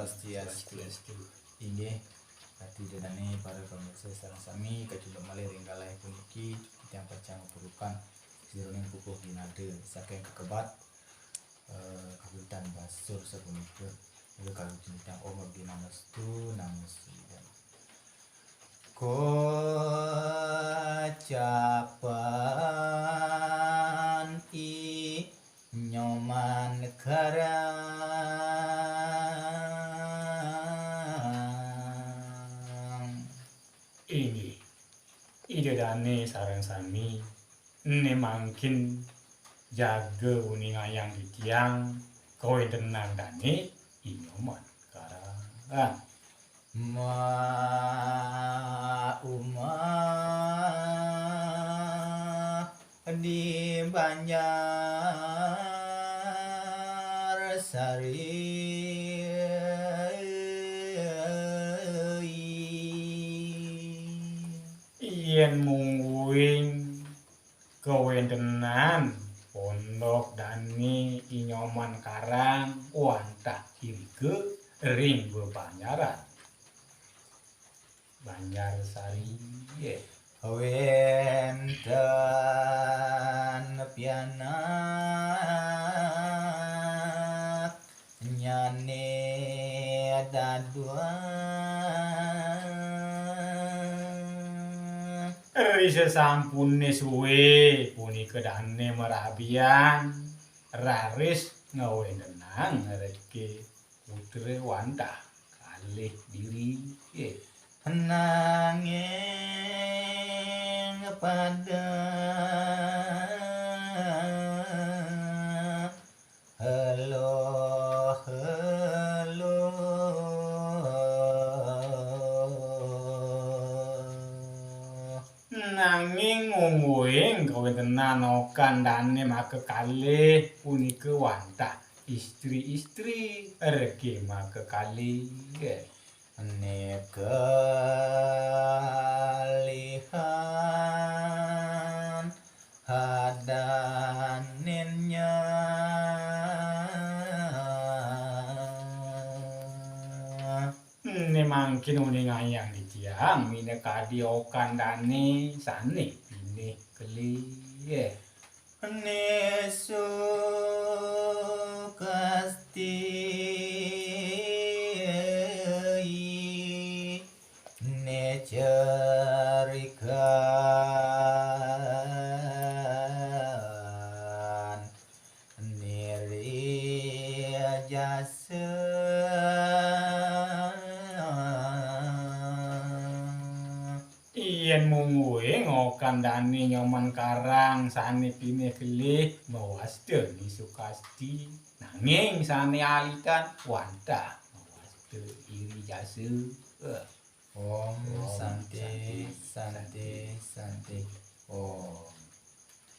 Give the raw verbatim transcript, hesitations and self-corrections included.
Swastiastu. Inggih, ratu ida dané para pamirsa sareng sami, kacunduk malih ring galah puniki, titiang pacang mapurukan sajeroning pupuh ginada saking kakebat, eh, kawitan basur sapunika. Mula kawitan titiang Om Abdi Namastu, Namo Siddham. Kocapan I Nyoman Karang. Inggih, ida dané sareng sami, né mangkin jaga uningayang titiang kawéntenan dané I Nyoman Karang. Ma umah di Banjar Sari. Yén mungguing kawéntenan pondok dané I Nyoman Karang wantah irika ring bebanjaran Banjar Sari. Wénten pianak nyané dadua. Ri sasampuné sué punika dané marabian, raris ngawéntenang reké putra wantah kalih diri. Nanging pada helo, helo. Nanging mungguing kawéntenan okan dané makakalih punika wantah istri-istri reké makakalih. Né kalihan hadaninnya. Né mangkin uningayang titiang minakadi okan dané sané pinih kelih. Né sukasti, né carikan, né ri jasa. Yén mungguing okan dané Nyoman Karang sané pinih kelih mawasta ni sukasti, nanging sané alitan wantah mawasta iri jasa. Om Santi, Santi, Santi.